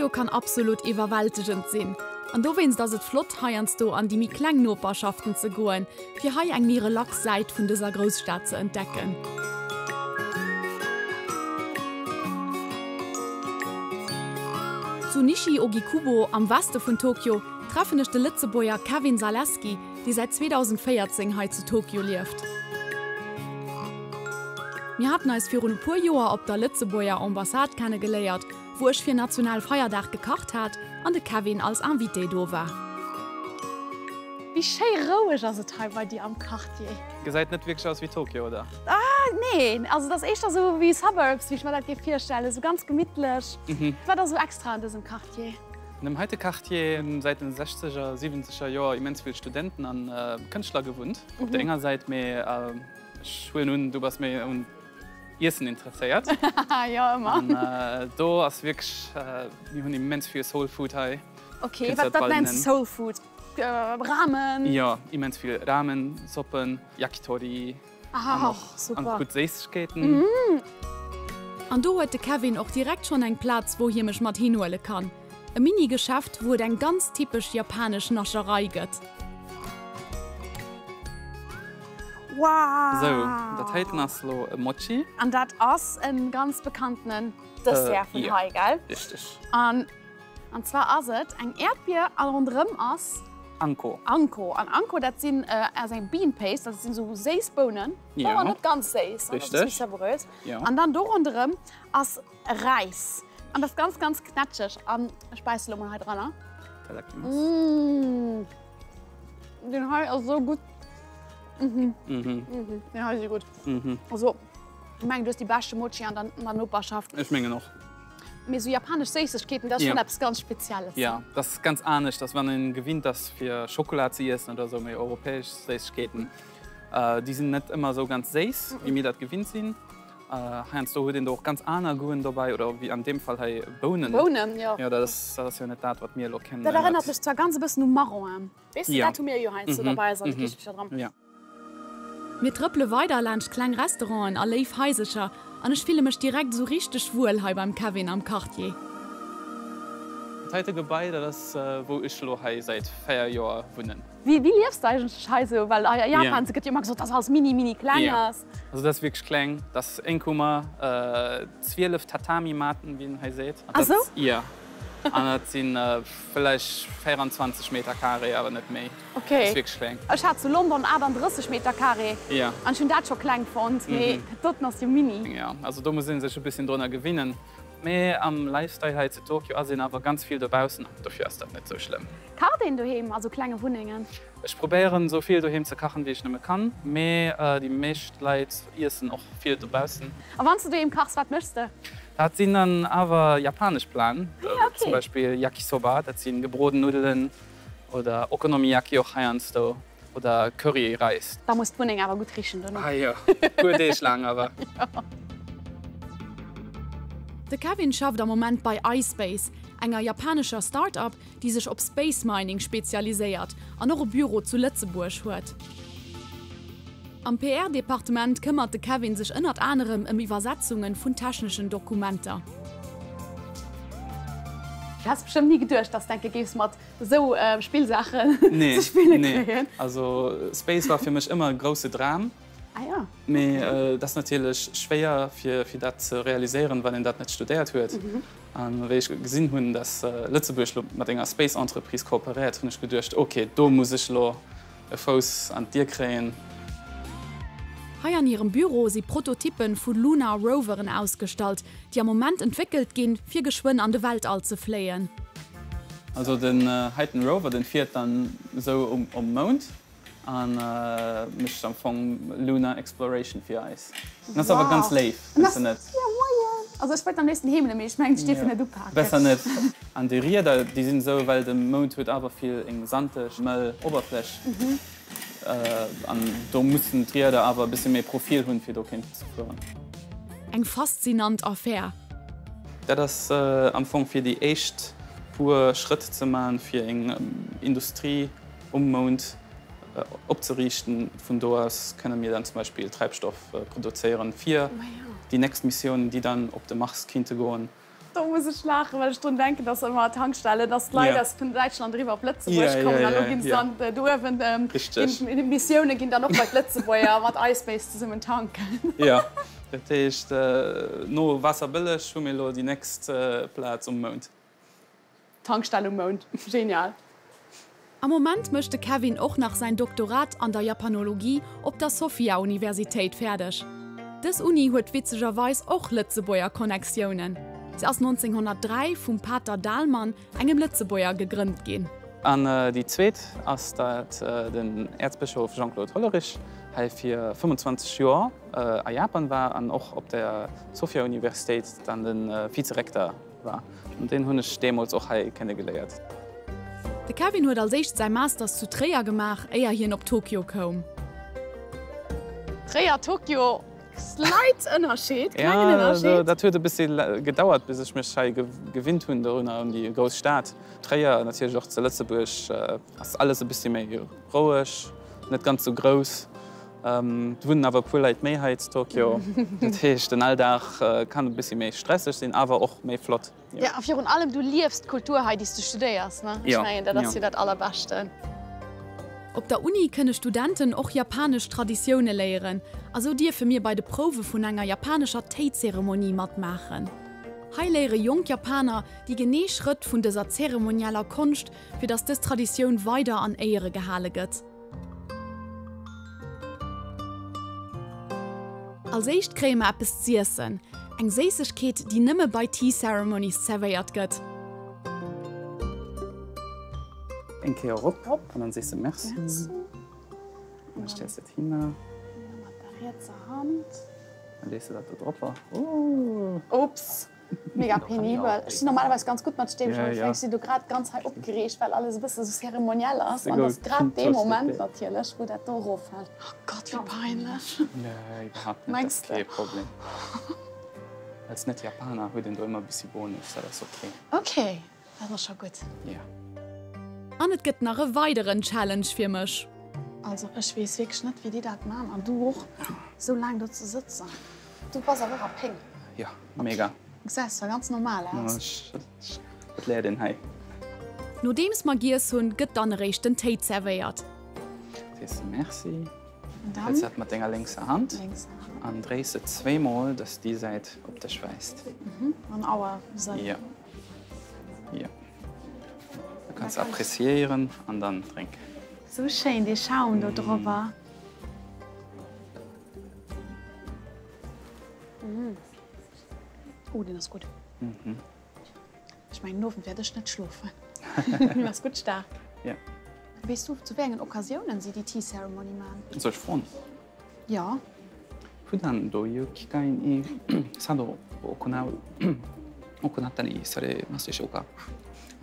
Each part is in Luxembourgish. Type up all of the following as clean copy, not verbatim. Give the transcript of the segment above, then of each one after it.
Tokio kann absolut iwwerwältegend sinn. An dowéinst ass et flott, heiansdo an déi méi kleng Noperschaften ze goen, fir hei eng méi relax Säit vun dëser Grousstad ze entdecken. Zu Nishi-Ogikubo am Weste vun Tokio treffen ech de Lëtzebuerger Kevin Zaleski, dee säit 2014 hei zu Tokio lieft. Mir haten eis virun e puer Joer op der Lëtzebuerger Ambassade kennegeléiert, wou ech fir Nationalfeierdag gekacht hat an de Kevin als Invité do war. Wéi schéi roueg ass et hei bei dir am Quartier. Gesäit net wierklech aus wéi Tokio, oder? Ah nee, also et ass éischter sou wéi Suburbs, wéi ech mer dat géif virstellen, sou ganz gemittlech. Wat ass sou extra an dësem Quartier? An dem heite Quartier hunn säit den sechzeger, siwenzeger Joer immens vill Studenten an Kënschtler gewunnt op der enger Säit, mee ech huelen un, du bass méi un Iessen interesséiert. Jo, ëmmer. An do ass wierklech, mir hunn immens vill Soul Food hei. Ok, wat wat nenns de Soul Food? Ramen? Jo, immens vill Ramen, Soppen, Yakitori an och an gutt Séissegkeeten. An do huet de Kevin och direkt schonn eng Plaz, wou hie mech mat hinhuele kann. E Mini-Geschäft, wou et eng ganz typesch japanesch Nascherei gëtt. Wow! Sou, dat heiten ass lo e Mochi. An dat ass e ganz bekanntenen Dessert vun hei, gell? Richteg. An an zwar ass et eng Äerdbier a ronderëm ass. Anko. Anko. An Anko, dat sinn ass eng Bean Paste, dat sinn esou séiss Bounen. Jo. Awer net ganz séiss, Richteg. e bësse méi savourös. Jo. An dann do ronderëm ass Räis. An dat ass ganz, ganz knätscheg. An ech bäisse lo mol hei dranner. Itadakimasu. Mmh! Deen hei ass esou gutt. Mhm. Mhm. Deen hei si gutt. Mhm. Also, ech mengen, du hues déi beschte Mochi an der Noperschaft. Ech mengen och. Mee esou japanesch Séissegkeeten, dat ass schonn eppes ganz Spezielles. Jo, dat ass ganz anescht, als wann een gewinnt ass fir Schokola ze iessen oder esou méi europäesch Séissegkeeten. Déi sinn net ëmmer esou ganz séiss, wéi mir dat gewinnt sinn. Heiansdo huet een do och ganz aner Goûten dobäi oder wéi an deem Fall hei Bounen. Bounen, jo. Jo, dat ass, dat ass jo net dat, wat mir elo kennen. Dat erënnert mech zwar ganz e bëssen u Marronen. Weess de, dat hu mir jo heiansdo dobäi an der Kichebicher dran. Jo. Mir trëppele weider laanscht kleng Restauranten a léif Haisercher an ech fille mech direkt esou richteg wuel hei beim Kevin am Quartier. Dat heite Gebai, dat ass wou ech elo hei säit 4 Joer wunnen. Wéi liefs de eigentlech hei esou? Well a Japan gëtt jo ëmmer gesot, dass alles mini, mini kleng ass. Also dat ass wierklech kleng. Dat ass eng Kummer, 12 Tatami-Maten, wéi een hei seet. Ah sou? Jo. An dat si vläicht 24 Meter Carré, awer net méi. Ok. Dat ass wierklech kleng. Ech hat zu London 38 Meter Carré. Jo. An ech hunn dat scho kleng fonnt, mee dat doten ass jo mini. Jo, also do muss ee sech e bësschen drunner gewinnen. Mee am Lifestyle hei zu Tokio ass een awer ganz vill dobaussen, dofir ass dat net sou schlëmm. Kacht een doheem a sou klenge Wunnengen? Ech probéieren sou vill doheem ze kachen wéi ech nëmme kann, mee déi meescht Leit iessen och vill dobaussen. A wann s de doheem kachs, wat méchs de? Dat sinn dann awer japanesch Platen, zum Beispill Yakisoba, dat si gebroden Nuddelen, oder Okonomiyaki och heiansdo. Oder Curry Reis. Da muss d'Wunneng awer gutt richen dono. Ah jo, puer Deeg laang awer. De Kevin schafft am Moment bei iSpace, enger japanescher Start-up, déi sech op Space Mining spezialiséiert an och e Büro zu Lëtzebuerg huet. Am PR-Departement këmmert de Kevin sech ënnert anerem ëm Iwwersetzunge vun techneschen Dokumenter. Du häss bestëmmt ni geduecht, dass de enke géifs mat Esou Spillsaachen ze spille Nee, kréien. also Space war fir mech ëmmer e grousse Dram. Ah ja. Mee et ass natierlech schwéier fir fir dat ze realiséieren, wann een dat net studéiert huet. An wéi ech gesinn hunn, dass Lëtzebuerg lo mat enger Space Entreprise kooperéiert, hunn ech geduecht, ok, do muss ech lo e Fouss an d'Dier kréien. Hei an hirem Büro si Prototyppe vu Lunar Roveren ausgestallt, déi am Moment entwéckelt ginn, fir geschwënn an de Weltall ze fléien. Also den heiten Rover den fiert dann esou um Mound an mecht am Fong Lunar Exploration fir eis. En ass awer ganz léif, fënns de net? Jo moien! Also ech wollt am léifsten heemelen, mee ech mengen ech dierf en net upaken. Besser net. An déi Rieder déi sinn esou, well de Mound huet awer vill eng sandeg, mëll Oberfläch an do mussen d'Rieder awer e bësse méi Profil hunn fir do kéinten ze fueren. Eng faszinant Affär. Dat ass am Fong fir déi éischt puer Schrëtt ze man fir eng Industrie um Mound opzeriichten. Vun do aus kënne mir dann zum Beispill Treibstoff produzéieren fir déi nächst Missiounen, déi dann op de Mars kinnte goen. Do muss ech laachen, well ech drun denken, dass ëmmer Tankstellen, dass d'Leit aus vun Däitschland eriwwer op Lëtzebuerg kommen an elo ginn se dann do uewen, ginn d'Missioune ginn dann och bei d'Lëtzebuerger mat iSpace zesummen tanken. Jo, dat heescht no Waasserbëlleg hu mir elo déi nächst Plaz um Mound. Tankstell um Mound, genial! Am Moment mécht de Kevin och nach säin Doktorat an der Japanologie op der Sophia Universitéit fäerdeg. Dës Uni huet witzegerweis och Lëtzebuerger Connectiounen. Se ass 1903 vum Pater Dahlmann, engem Lëtzebuerger, gegrënnt ginn. An déi zweet ass, datt den Äerzbëschof Jean-Claude Hollerich hei fir 25 Joer a Japan war an och op der Sophia Universitéit dann de Vizerekter War. An deen hunn ech deemools och hei kenne geléiert. De Kevin huet als éischt säi Masters zu Tréier gemaach, éier hien op Tokio koum. Tréier, Tokio, slight Ënnerscheed, klengen Ënnerscheed. Jo, dat huet e bëssi gedauert, bis ech mech hei gewinnt hunn dorunner, un déi grouss Stad. Tréier, natierlech och zu Lëtzebuerg, ass alles e bëssi méi roueg, net ganz esou grouss. Et wunnen awer e puer Leit méi hei zu Tokio. Dat heescht, den Alldag kann e bëssi méi stresseg sinn, awer och méi flott. Jo, a virun allem, du liefs d'Kultur hei, déi s du studéiers, ne? Ech mengen, dat ass jo dat Allerbeschten. Op der Uni kënne Studenten och japanesch Traditioune léieren a sou dierfe mir bei de Prouwe vun enger japanescher Téizeremonie matmaachen. Hei léiere jonk Japaner déi genee Schrëtt vun dëser zeremonieller Konscht, fir datt dës Traditioun weider an Éiere gehale gëtt. Als éischt kréie mer eppes z'iessen, eng Séissegkeet, déi nëmme bei Tea Ceremonies zerwéiert gëtt. Eng Kéier erop an dann sees de Merci. An da stells de et hinner. Mat der rietser Hand. Dann lees de dat do dropper. Oops. Mega penibel. Ech sinn normalerweis ganz gutt mat Stäbchen, mee ech sinn do grad ganz hei opgereegt, well alles e bësse sou zeremoniell ass. An ass grad dee Moment natierlech, wou dat do eroffält. Oh Gott, wéi peinlech. Nee, iwwerhaapt net. Dat ass kee Problem. Als Net-Japaner huet een do ëmmer e bëssi Bonus, dat ass ok. Ok, dat ass scho gutt. Jo. An et gëtt nach e weideren Challenge fir mech. Also ech weess wierklech net, wéi déi dat man, an du och, sou laang do ze sëtzen. Du bass awer och a Péng. Jo, mega. Du gesäis zwar ganz normal aus. Dat léiert een hei. Nodeems mer giess hunn, gëtt dann eréischt den Téi zerwéiert. Sees de Merci. An dann? Hëls dat mat denger lénkser Hand an dréis et zweemol, dass déi Säit op dech weist. An Auer Sënn. Jo. Jo. Da kanns de appreciéieren an dann drénken. Sou schéin, dee Schaum do drobber. Oh, deen ass gutt. Ech mengen, den Owend wäert ech net schlofen. Deen ass gutt staark. Ja. Weess du, zu wéi engen Occasiounen si déi Tea Ceremony man? Soll ech froen? Jo. 普段どういう機会に茶道を行う行ったりされますでしょうか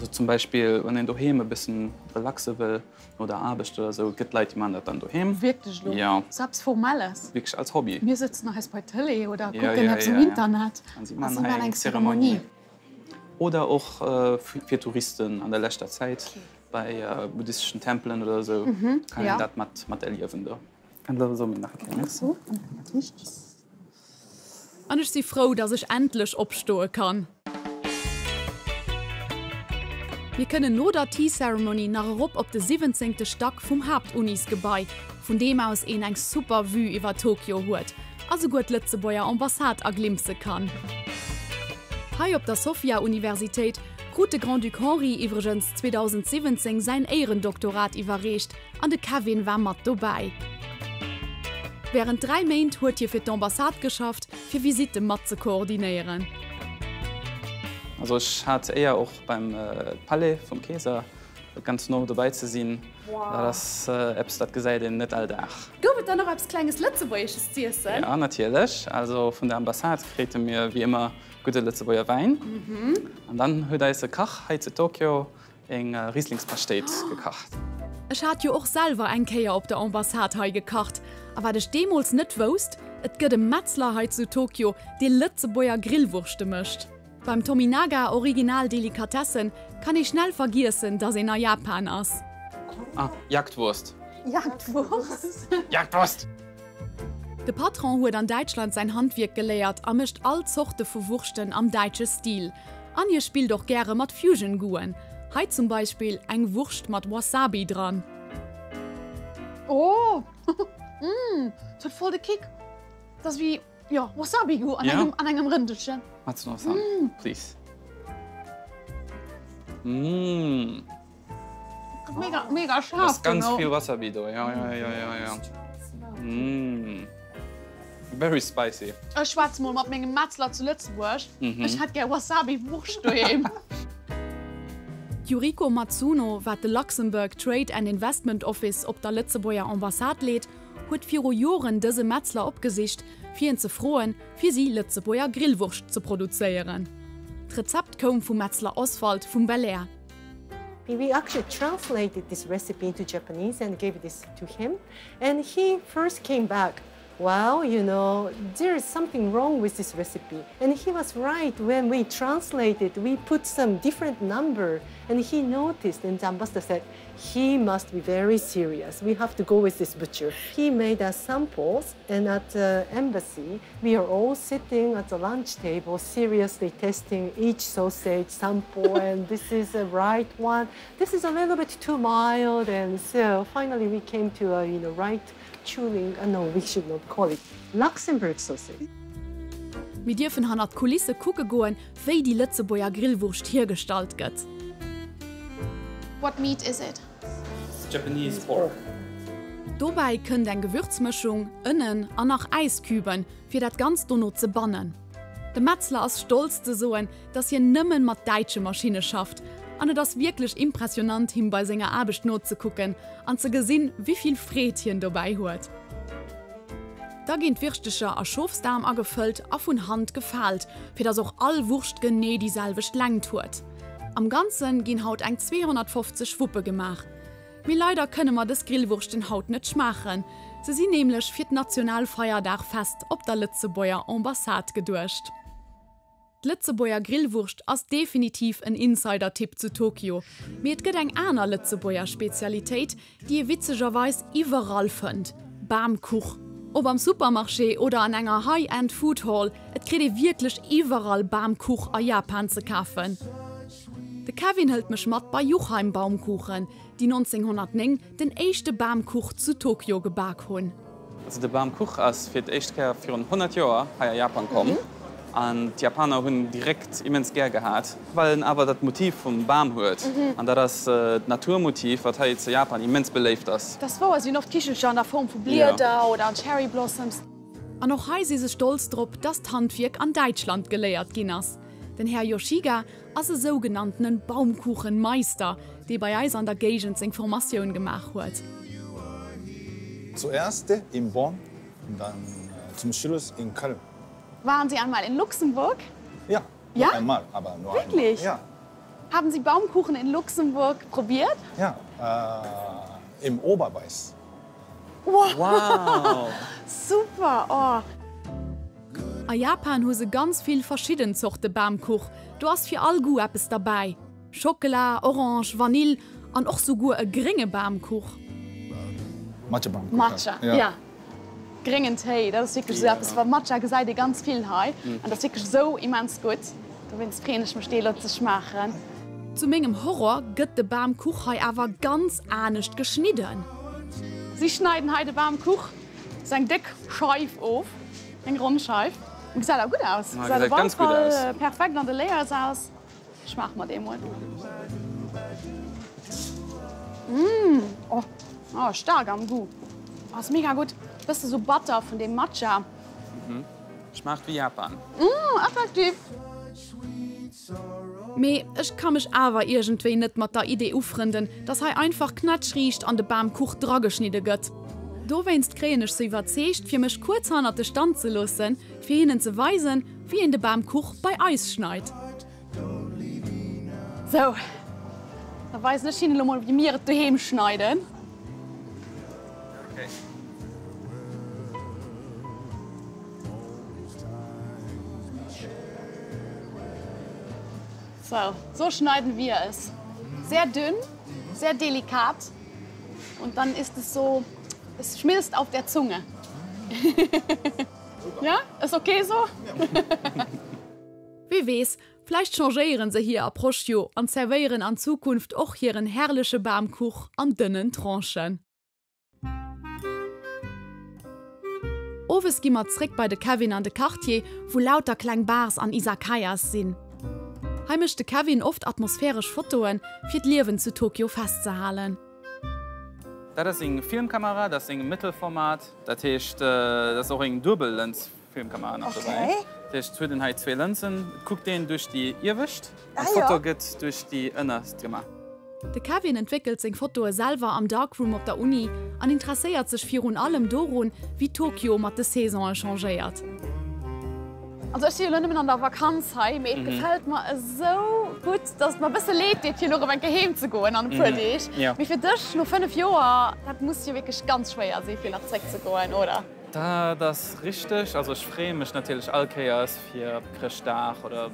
Also zum Beispill wann een doheem e bëssen relaxe wëll no der Aarbecht oder sou, et gëtt Leit déi maachen dat dann doheem. Wierklech elo? Jo. Sou eppes Formelles? Wierklech als Hobby. Mir sëtzen eis bei d'Tëlee oder kucken eppes um Internet a si maachen eng Zeremonie. Oder och fir Touristen an der leschter Zäit bei buddhisteschen Tempelen oder sou kann een dat mat erliewen do. An da soe mir nach eng Kéier Merci. An ech si frou, dass ech endlech opstoe kann. Mir kënnen no der Tea Ceremony nach erop op de siwwenzéngte Stack vum Haaptunisgebai, vun deem aus een eng super Vue iwwer Tokio huet a souguer d'Lëtzebuerger Ambassade erglimpse kann. Hei op der Sophia Universitéit krut de Grand-Duc Henri iwwregens 2017 säin Éierendoktorat iwwerreecht, An de Kevin war mat dobäi. Wärend 3 Méint huet hie fir d'Ambassade geschafft, fir Visitte mat ze koordinéieren. Also ech hat d'Éier och beim Palais vum Keeser ganz no dobäi ze sinn. Dat ass eppes dat gesäit een net all Dag. Gouf et dann och eppes klenges Lëtzebuergesches z'iessen? Jo natierlech, also vun der Ambassade kréite mir wéi ëmmer gudde Lëtzebuerger Wäin. An dann huet eise Kach hei zu Tokio Eng Rieslingspaschtéit gekacht. Ech hat jo och selwer eng Kéier op der Ambassade hei gekacht, a wat ech deemools net wousst, et gëtt e Metzler hei zu Tokio, dee Lëtzebuerger Grillwurschte mécht. Beim Tominaga Original Delikatessen kann ee schnell vergiessen, dass een a Japan ass. Ah, Jagdwurst. Jagdwurst. Jagdwurst! De Patron huet an Däitschland säin Handwierk geléiert a mécht all Zorte vu Wurschten am däitsche Stil. An hie spillt och gäre mat Fusion-Goûten, hei zum Beispill eng Wurscht mat Wasabi dran. Oh! Mmh, et huet voll de Kick. Et ass wéi, jo, Wasabi-Goût an engem, an engem Rëndelchen. Matsuno-san, please. Mmh. Mega, mega scharf. Ass ganz vill Wasabi do, ja, ja, ja, ja, ja. Mmh. Very spicy. Ech schwätze mol mat mengem Metzler zu Lëtzebuerg. Ech hätt gär Wasabi-Wurscht doheem. D'Yuriko Matsuno, wat de Luxembourg Trade and Investment Office op der Lëtzebuerger Ambassade leet, huet viru Joren dëse Metzler opgesicht, fir en ze froen, fir si Lëtzebuerger Grillwurscht ze produzéieren. D'Rezept koum vum Metzler Oswald vum Belair. We actually translated this recipe into Japanese and gave this to him and he first came back well you know there is something wrong with this recipe and he was right when we translated we put some different number and he noticed and the ambassador said he must be very serious we have to go with this butcher he made us samples and at the embassy we are all sitting at the lunch table seriously testing each sausage sample and this is the right one this is a little bit too mild and so finally we came to a you know right tuning uh, no we should not call it Luxembourg sausage. Mir dierfen hannert d'Kulisse kucke goen, wéi déi Lëtzebuerger Grillwurscht hiergestallt gëtt. What meat is it? Japanese pork. Dobäi kënnt eng Gewürzmëschung, Ënnen an nach Äisküben, fir dat Ganzt dono ze bannen. De Metzler ass stolz ze soen, dass hien nëmmen mat däitsche Maschinne schafft an et ass wierklech impressionant him bei senger Aarbecht nozekucken an ze gesinn, wéi vill Freed hien dobäi huet. Da ginn d'Wirschtecher a Schofsdaarm agefëllt a vun Hand gefaalt, fir dass och all Wurscht genee déi selwecht Längt huet. Am Ganze ginn haut eng 250 Wuppe gemaach. Mee leider kënne mer dës Grillwurschten haut net schmaachen, se sinn nämlech fir d'Nationalfeierdag-Fest op der Lëtzebuerger Ambassade geduecht. D'Lëtzebuerger Grillwurscht ass definitiv en Insider-Tipp zu Tokio, mee et gëtt eng aner Lëtzebuerger Spezialitéit, déi ee witzegerweis iwwerall fënnt, Bamkuch. Ob am Supermarché oder an enger High-End Food Hall, et kritt ee wierklech iwwerall Bamkuch a Japan ze kafen. De Kevin hëlt mech mat bei Juchheim Baumkuchen, déi 1909 den éischte Bamkuch zu Tokio gebak hunn. Also de Bamkuch ass fir d'éischt Kéier virun 100 Joer hei a Japan komm an d'Japaner hunn en direkt immens gär gehat, well en awer dat Motiv vum Bam huet an dat ass d'Naturmotiv, wat hei zu Japan immens beléift ass. Dat ass wouer, si hunn oft Kichelcher an der Form vu Blieder oder Cherry Blossoms. An och hei si se stolz drop, dass d'Handwierk an Däitschland geléiert ginn ass. Den Här Yoshiga ass e sougenanntenen Baumkuchenmeister, dee bei eis an der Géigend seng Formatioun gemaach huet. Zuerst in Bonn und dann zum Schluss in Köln. Waren Sie einmal in Luxemburg? Ja, nur einmal, aber nur einmal. Wirklich? Ja. Haben Sie Baumkuchen in Luxemburg probiert? Ja, im Oberweis. Wow! Super! Oh! A Japan hu se ganz vill verschidden Zorte Bamkuch, do ass fir all Goût eppes derbäi, Schockela, Orange, Vanill an och souguer e grénge Bamkuch. Matcha Bamkuch. Matcha, ja. Gréngen Téi, dat ass wierklech esou eppes, wa Matcha gesäit ee ganz vill hei an dat ass wierklech esou immens gutt, dowéinst freeën ech mech dee elo ze schmaachen. Zu mengem Horror gëtt de Bamkuch hei awer ganz anescht geschnidden. Si schneiden hei de Bamkuch Sou eng déck Scheif of, eng ronn Scheif. Gesäit awer gutt aus. Gesäit op alle Fall perfekt an de Layers aus. Schmaache mer dee mol. Mmh, oh, oh, staark am Goût. Ass mega gutt. Bësse sou batter vun deem Matcha. Schmaacht wéi Japan. Mmh, effektiv. Mee ech ka mech awer iergendwéi net mat der Idee ufrënden, dass hei einfach knätschriicht an de Bamkuch drageschnidde gëtt. Dowéinst kréien ech se iwwerzeegt, fir mech kuerz hannert de Stand ze loossen, fir hinnen ze weisen, wéi een de Bamkuch bei eis schneit. Sou, da weisen ech hinnen elo mol, wéi mir et doheem schneiden. So, so schneiden wir es. Sehr dünn, sehr delikat und dann ist es so, es schmilzt auf der Zunge. Ja, ist okay so? Wie weess, Vläicht changéieren se hir Approche jo an zerwéieren an Zukunft och hiren herrleche Bamkuch an dënnen Tranchen. Owes gi mer zréck bei de Kevin an de Quartier, wou lauter kleng Bars an Izakayas sinn. Hei mécht de Kevin oft atmosphäresch Fotoen, fir d'Liewen zu Tokio festzehalen. Dat ass eng Filmkamera, dat ass eng Mëttelformat, dat heescht dat ass och eng duebel Lëns Filmkamera nach dobäi. Dat heescht et huet een hei zwee Lënsen, et kuckt een duerch déi iewescht an d'Foto gëtt duerch déi ënnerst gemaach. De Kevin entwéckelt seng Fotoe selwer am Darkroom op der Uni an interesséiert sech virun allem dorun, wéi Tokio mat de Saisonen changéiert. Also ech si jo elo nëmmen an der Vakanz hei, mee et gefält mer esou gutt, dass et mer e bësse leed deet fir elo erëm eng Kéier heem ze goen an e puer Deeg. Mee fir dech no 5 Joer, dat muss jo wierklech ganz schwéier si fir nach zréck ze goen, oder? Dat ass richteg. Also ech freeë mech natierlech all Kéiers fir op Chrëschtdag oder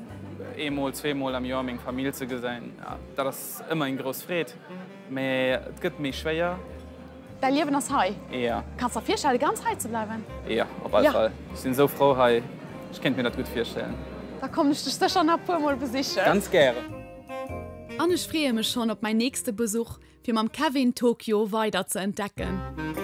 eemol, zweemol am Joer meng Famill ze gesinn. Dat ass ëmmer eng grouss Freed, mee et gëtt méi schwéier. Däi Liewen ass hei? Jo. Kanns der virstellen, ganz hei ze bleiwen? Jo, op alle Fall. Ech sinn esou frou hei. Ech kéint mir dat gutt virstellen. Da kommen ech dech sécher nach e puer Mol besichen. Ganz gären. An ech freeë mech schonn op mäin nächste Besuch, fir mam Kevin Tokio weider ze entdecken.